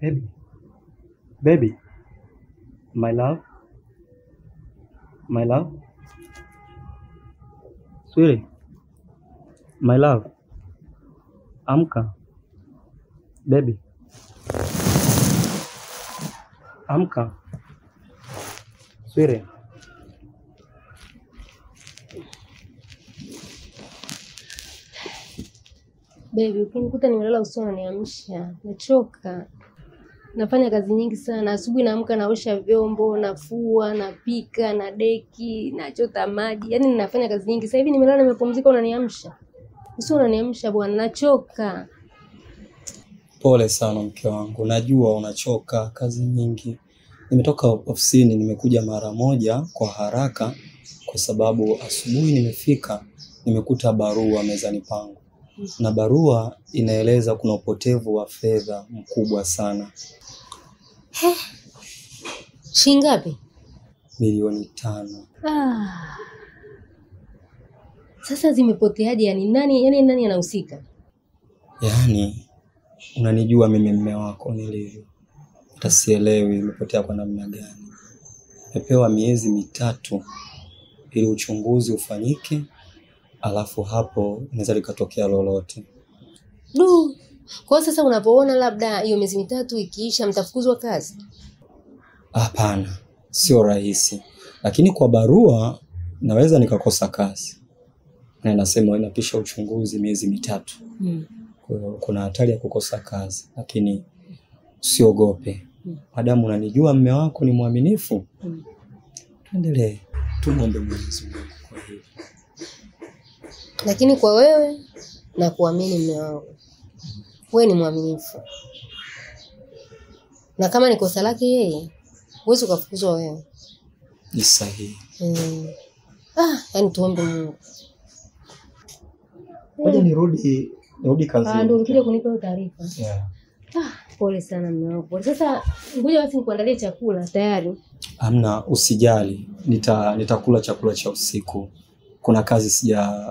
Baby. Baby. My love. My love. Sweetie. My love. Amka. Baby. Amka. Sweetie. Baby, ukinikuta nimelala usiku unaniamsha. Nachoka. Nafanya kazi nyingi sana. Asubuhi naamka naosha vyombo, nafua, napika, na deki, nachota maji. Yaani ninafanya kazi nyingi. Sasa hivi nimelala nimepumzika unaniamsha. Usiku unaniamsha bwana, nachoka. Pole sana mke wangu. Najua unachoka, kazi nyingi. Nimetoka ofisini nimekuja mara moja kwa haraka kwa sababu asubuhi nimefika nimekuta barua mezani pangu. Na barua inaeleza kuna upotevu wa fedha mkubwa sana. Shilingi ngapi? 5,000,000. Ah. Sasa zimepoteaje? Yani nani anahusika? Yaani unanijua mimi mume wako nilivyo. Hata sielewi imepotea kwa namna gani. Nimepewa miezi 3 ili uchunguzi ufanyike, alafu hapo inaweza likatokea lolote. Du. Kwa sasa unapoona labda hiyo miezi 3 ikiisha mtafukuzwa kazi? Hapana, sio rahisi. Lakini kwa barua naweza nikakosa kazi. Na nasema inapisha uchunguzi miezi 3. Kwa hiyo kuna hatari ya kukosa kazi, lakini usiogope. Madamu unanijua mume wako ni mwaminifu. Tuendelee, tumuombe Mwenyezi Mungu kwa hili. Lakini kwa wewe na kuamini mume wangu, wewe ni mwaminifu. Na kama ni kosa lake yeye, huwezi ukafukuzwa wewe. Ni sahihi. Yani tuombe Mungu. Ngoja nirudi kazini. Ndio ukija kunipa hiyo taarifa. Yeah. Pole sana mume wangu. Sasa ngoja basi nikuandalie chakula tayari. Amna, usijali. Nitakula chakula cha usiku. Kuna kazi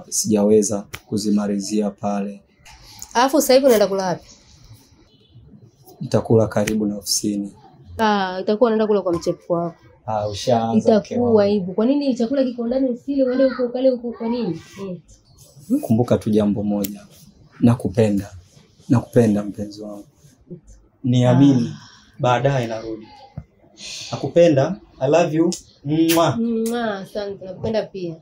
sijaweza kuzimalizia pale. Alafu sasa hivi unaenda kula wapi? Nitakula karibu na ofisini. Itakuwa unaenda kula kwa mchepuko wako. Ushaanza. Itakuwa hivyo. Kwa nini chakula kiko ndani usile uende huko ukale huko kwa nini? Kumbuka tu jambo moja. Nakupenda. Nakupenda mpenzi wangu. Niamini. Baadaye narudi. Nakupenda. I love you. Mwah. Mwah, asante. Nakupenda pia.